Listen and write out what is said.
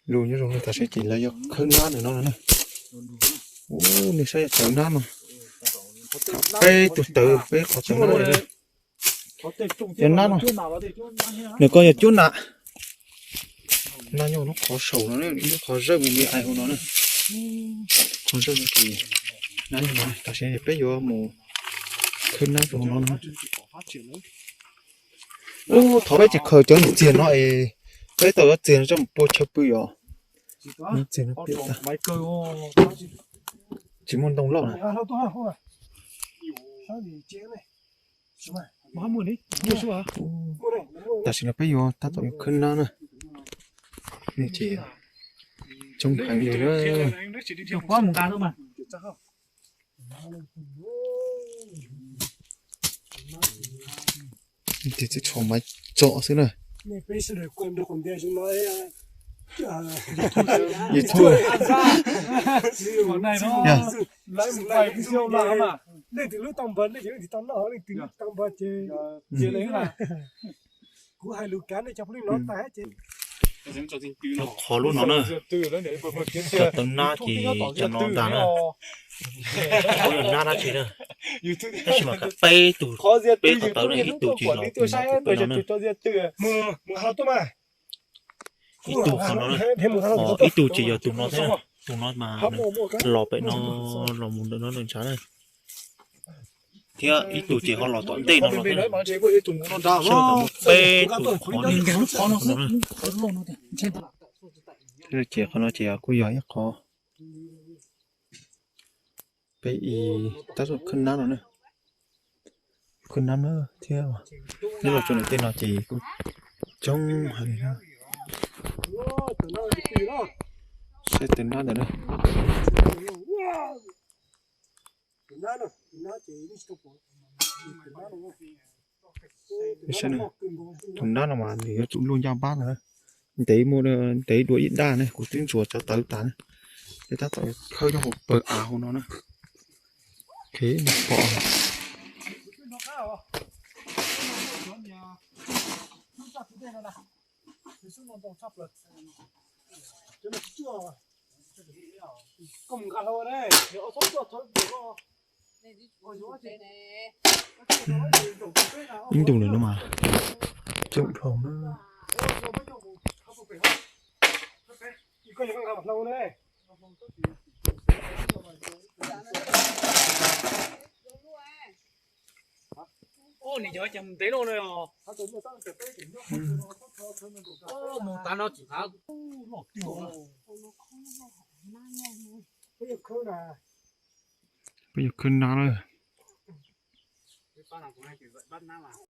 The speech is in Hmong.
Lus nyob zoo, tam sim ces lawv yuav khawb nab ntawm no na. Ub, nej saib cov nab no. Peb tug tawv peb qhov tawv nab. Cov nab no, nws ko yog cuab nam. Nab nyob lub qhov saum no, lub qhov zawj me me ais hauv no na. Qhov zawj no ces nab nyob no, tam sim peb yuav mus khawb nab rau hauv no na. Ub, thov peb tsis khaws cov niag txiag no es peb tau cov txiag no coj mus pua chaw pw yom. Txiag no piam tag, tsis muaj ntoo loj na. Tam sim no peb yuav tab tom yuav khawb nab na. Nej ces coob heev li na. Ces tsis tshuav maiv tso xwb na. YouTube. Qhov lub no na, cov tawv nab ces cov no ntag na. Qhov yog nab dab tsi na. Tab sis mas peb tug, peb qhov tawv no ib tug ces los tus no tus peb no na. Ib tug qhov no, ib tug ces yog tus no thiab, tus no mas los pem no, los mus ntawm no ntawm ntshav na. Thiab ib tug ces ho los tom ntej no los thiab. Peb tug qhov no. Ces qhov no ces kuj yog ib qhov peb ib tab tom khawb nab no na. Khawb nab na thiab. Nyob los txog nram tej no ces kuj coob heev li na. Saib tus nab ntawm na. Tus nab no mas nws yuav tsum luaj ncaj npab ntag. Ntev muaj, ntev dua ib daj ne, kuv twb ntsuas cov tawv tas ne. Peb tab tom khawb nyob hauv pawg av hauv no na. Pom ib ntus lawm no mas coob dhau na. Peb yuav khawb nab na.